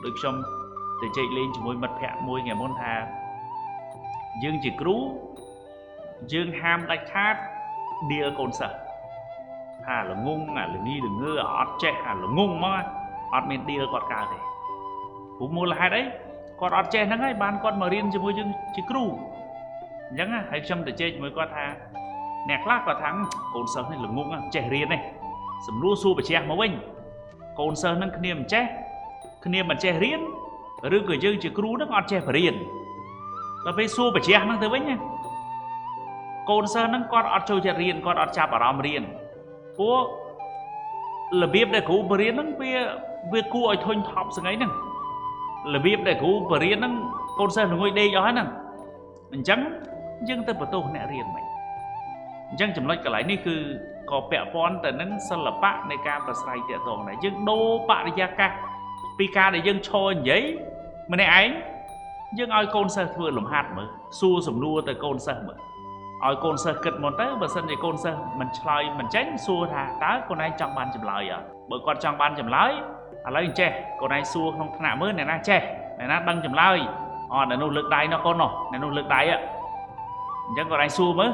ដូចខ្ញុំទៅជែកលេងជាមួយមិត្តភ័ក្តិមួយថ្ងៃមុនថាយើងជាគ្រូយើងហាមដាច់ខាតដៀលកូនសិស្សថាល្ងងអាល្ងីល្ងើអត់ចេះអាល្ងងមកអត់មានដៀលគាត់កើតទេព្រោះមូលហេតុអីគាត់អត់ចេះហ្នឹងហើយបានគាត់មករៀនជាមួយយើងជាគ្រូអញ្ចឹងណាហើយខ្ញុំទៅជែកជាមួយគាត់ថាអ្នកខ្លះគាត់ថាកូនសិស្សនេះល្ងងចេះរៀនទេសំណួរសួរបច្ចេះមកវិញកូនសិស្សហ្នឹងគ្នាមិនចេះគ្នាមិនចេះរៀនឬក៏យើងជាគ្រូហ្នឹងអត់ចេះបរៀនដល់ពេលសួរបច្ចេះហ្នឹងទៅវិញណាកូនសិស្សហ្នឹងគាត់អត់ចូលចិត្តរៀនគាត់អត់ចាប់អារម្មណ៍រៀនព្រោះរបៀបដែលគ្រូបរៀនហ្នឹងវាគួរឲ្យធុញថប់ស្អីហ្នឹងរបៀបដែលគ្រូបរៀនហ្នឹងកូនសិស្សល្ងុយដេកអស់ហ្នឹងអញ្ចឹងយើងទៅបន្ទោសអ្នករៀនមិនអញ្ចឹងចំណុចកន្លែងនេះគឺក៏ពាក់ព័ន្ធទៅនឹងសិល្បៈនៃការប្រស្រ័យទាក់ទងដែរយើងដូរបរិយាកាសពីការដែលយើងឈរនិយាយម្នាក់ឯងយើងឲ្យកូនសិស្សធ្វើលំហាត់មើលសួរសំណួរទៅកូនសិស្សមើលឲ្យកូនសិស្សគិតមុនទៅបើសិនជាកូនសិស្សមិនឆ្លើយមិនចេញសួរថាតើកូនឯងចង់បានចម្លើយអត់បើគាត់ចង់បានចម្លើយឥឡូវចេះកូនឯងសួរក្នុងថ្នាក់មើលអ្នកណាចេះអ្នកណាដឹងចម្លើយអត់អ្នកនោះលើកដៃនោះកូននោះអ្នកនោះលើកដៃអញ្ចឹងកូនឯងសួរមើល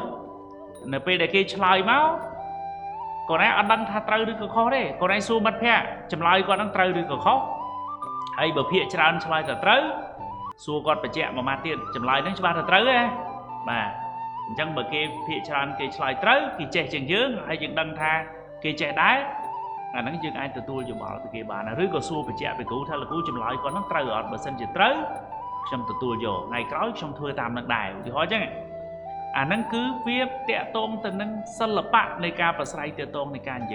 នៅពេលដែលគេឆ្លើយមកកូនឯងអត់ដឹងថាត្រូវឬក៏ខុសទេកូនឯងសួរមិត្តភ័ក្តិចម្លើយគាត់នឹងត្រូវឬក៏ខុសហើយបើភាកច្រើនឆ្លើយថាត្រូវសួរគាត់បញ្ជាក់មួយម៉ាត់ទៀតចម្លើយហ្នឹងច្បាស់ថាត្រូវទេបាទអញ្ចឹងបើគេភាកច្រើនគេឆ្លើយត្រូវគេចេះជាងយើងហើយយើងដឹងថាគេចេះដែរអាហ្នឹងយើងអាចទទួលយោបល់ពីគេបានឬក៏សួរបញ្ជាក់ពីគ្រូថាលោកគ្រូចម្លើយគាត់ហ្នឹងត្រូវអត់បើសិនជាត្រូវខ្ញុំទទួលយកថ្ងៃក្រោយខ្ញុំធ្វើតាមនឹងដែរឧទាហរណ៍អញ្ចឹងអាហ្នឹងគឺវាតាក់ទងទៅនឹងសិល្បៈនៃការប្រស្រ័យតាក់ទងនៃការនិយាយ។